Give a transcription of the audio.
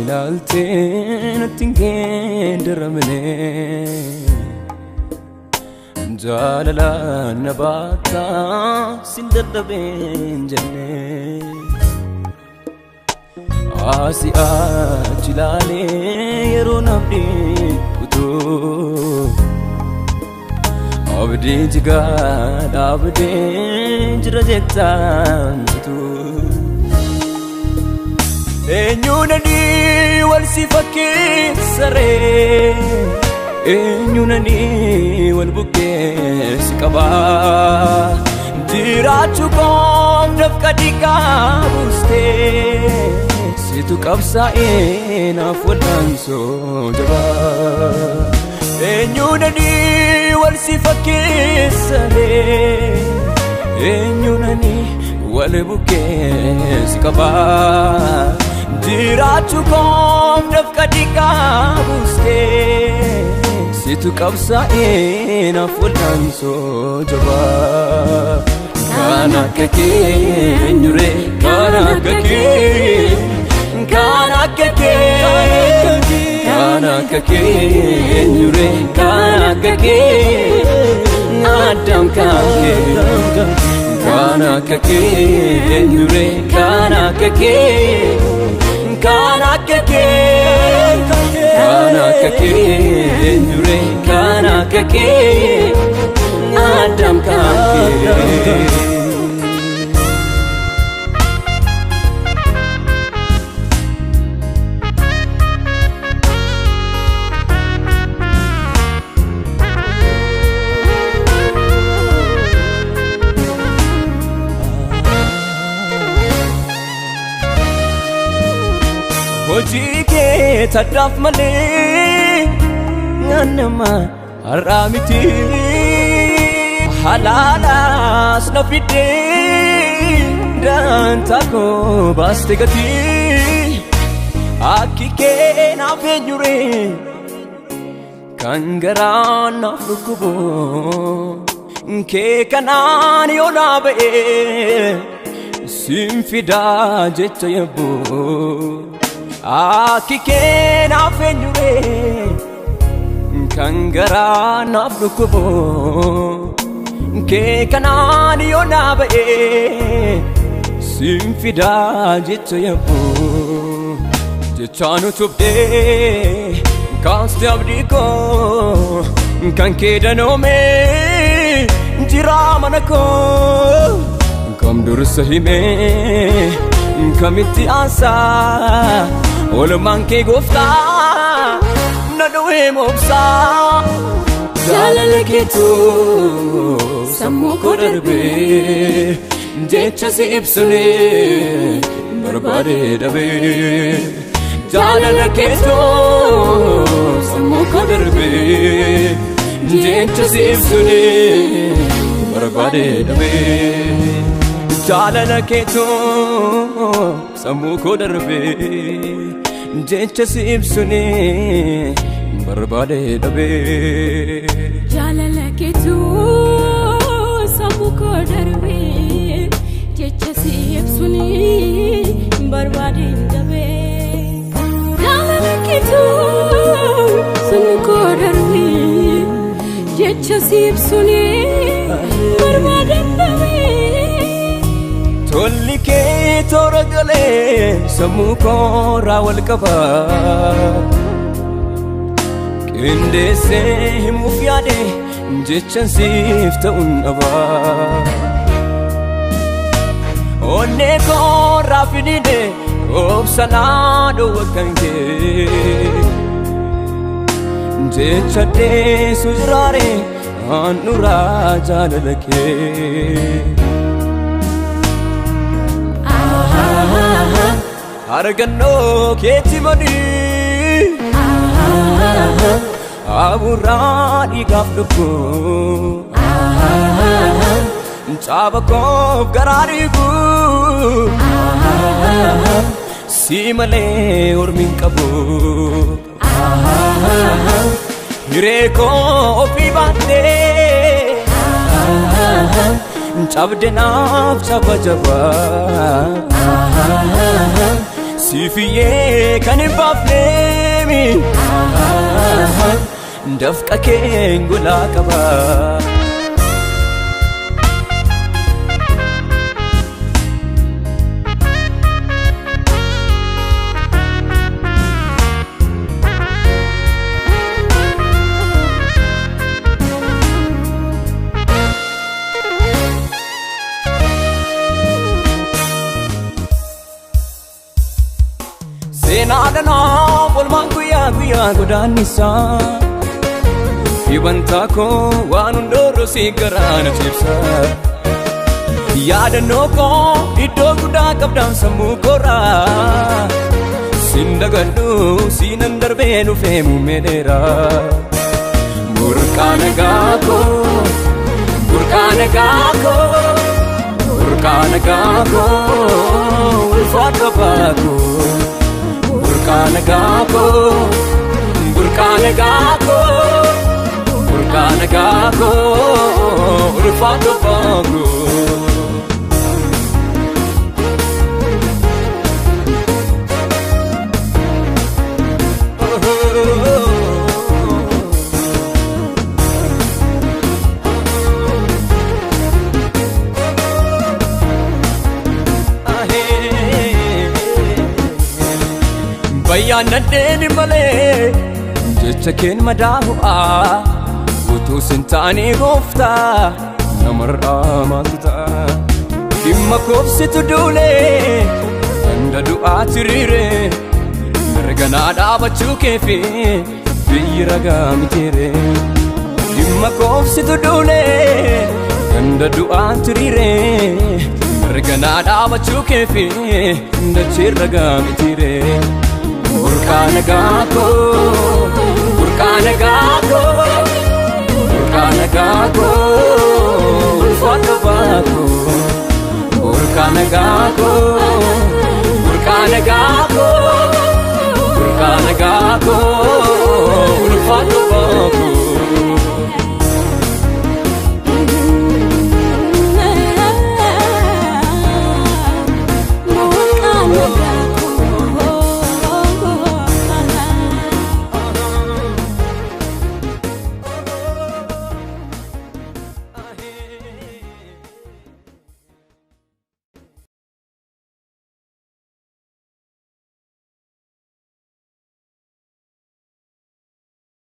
Ilaaltee natti hin geeddaramne. Jaalala na baattaa sin dadhabeen jenne. Asii achi ilaalee yeroo namni kutuu. Abdii jigaa dhaabdee jira jettaan kutuu. Eenyuun ani wal si fakkeessaree? Eenyuun ani wal bukkeessi qabaa? Jiraachuu koof dafqa dhiigaa buustee, situ qabsaa'ee naaf wal'aansoo jabaa. Eenyuun ani wal si fakkeessaree? Eenyuun ani wal bukkeessi qabaa? Jiraachuu koof dafqa dhiigaa buustee, situ qabsaa'ee naaf wal'aansoo jabaa. Kan akka kee eenyure? Kan akka kee, kan akka kee, kan akka kee eenyure? Kan akka kee, addam kan kee. Kan akka kee eenyure? Kan akka kee, kan akka kee, kan akka kee eenyure? Kan akka kee, addam kan kee. Hojii kee taddaaf malee nama har'aa miti. Halaalaas na fiddee daantaa koo baaste gatii. Akki kee naaf eenyure kan garaa naaf dhukkubu? Kee kanaan yoo naa ba'e siin fidaa jecha yabbuu. Akki kee naaf eenyure kan garaa naaf dhukkubu? Kee kanaan yoo naa ba'e siin fidaa jecha yabbuu. Jechaan utubdee kaaste abdii koo, kan kee danoomee jira mana koo. Kam dursa himee kamitti aansaa? Oolmaan kee gooftaa na dhowee moobsaa. Jaalala keetu sammuu koo darbee, jecha si ibsunee barbaade dhabee. Jaalala keetu sammuu koo darbee, jecha si ibsunee barbaade dhabee. Jaalala keetu sammuu koo darbee, jecha si ibsunee barbaade dhabee. Jaalala keetu sammuu koo darbee, jecha si ibsuun barbaadeen dhabee. Jaalala keetu sammuu koo darbee, jecha si ibsuun barbaadeen dhabee. Tolli kee toora galee sammuu koorraa wal qaba. Qindeessee himuuf yaade jechan siif ta'uun dhaba. Onnee koorraa fidide obsanaa dhowwa kan kee. Jecha deessu jiraare handhuraa jaalala kee. Argannoo keetti madii abuuraa dhiigaaf lubbuu, caaba koof garaa dhiigu, si malee ormi hin qabu. Hiree koo ofii baattee cabde naaf caba jabaa. Siifiyyee kan hin baafneemi dafqa keen golaa qaba. Seenaadhanaa olmaan guyyaa guyyaa godaannisaa Dhibantaa koo waan hundoorro si garaana cibsa Yaadannoo koo iddoo guddaa qabdaan sammuu koraa Sin dagadhu siinan darbee dhufee muummee dheeraa Burqaa nagaa koo burqaa nagaa koo burqaa nagaa koo ulfaadha baakoo. Burqaa nagaa koo burqaa nagaa koo burqaa nagaa koo ulfaadha baakoo. Bayyaan nadheeni malee jecha keen madaahu'a utuu sin taane gooftaa namarraa maaltu ta'a dhimma koobsitu duulee hanga du'aatti riire mirganaa dhaabachuu keefi biyyi ragaa mitiire dhimma koobsitu duulee hanga du'aatti riire mirganaa dhaabachuu keefi dachee ragaa mitiire. Burqaa nagaa koo burqaa nagaa koo burqaa nagaa koo ulfaadha baakoo burqaa nagaa koo burqaa nagaa koo burqaa nagaa koo